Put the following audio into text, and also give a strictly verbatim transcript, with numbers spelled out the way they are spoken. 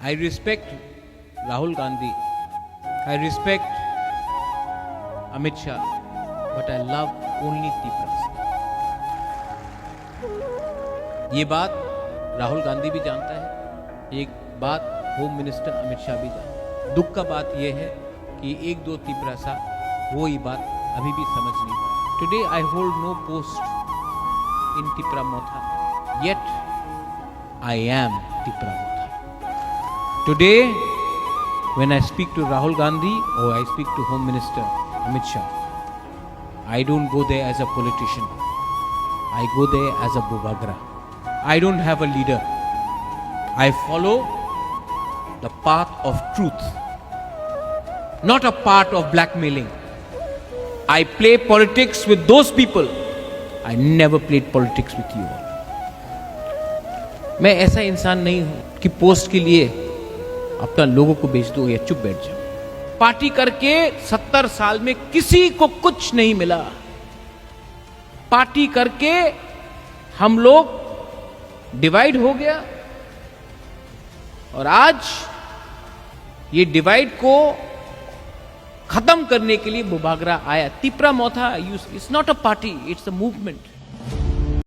I respect Rahul Gandhi. I respect Amit Shah, but I love only Tiprasa. ये बात राहुल गांधी भी जानता है, ये बात होम मिनिस्टर अमित शाह भी जानता है। दुख का बात यह है कि एक दो तिपरासा वो ये बात अभी भी समझ नहीं पाए। Today I hold no post in Tipra Motha, yet I am Tipra Motha. Today, when I speak to Rahul Gandhi or I speak to Home Minister Amit Shah, I don't go there as a politician. I go there as a Bubagra. I don't have a leader. I follow the path of truth, not a path of blackmailing. I play politics with those people. I never played politics with you all. मैं ऐसा इंसान नहीं हूं कि पोस्ट के लिए अपना लोगों को बेच दूं या चुप बैठ जाऊं। पार्टी करके सत्तर साल में किसी को कुछ नहीं मिला। पार्टी करके हम लोग डिवाइड हो गया और आज ये डिवाइड को खत्म करने के लिए बुबागरा आया। तिपरा मोथा, it's not a party, it's a movement.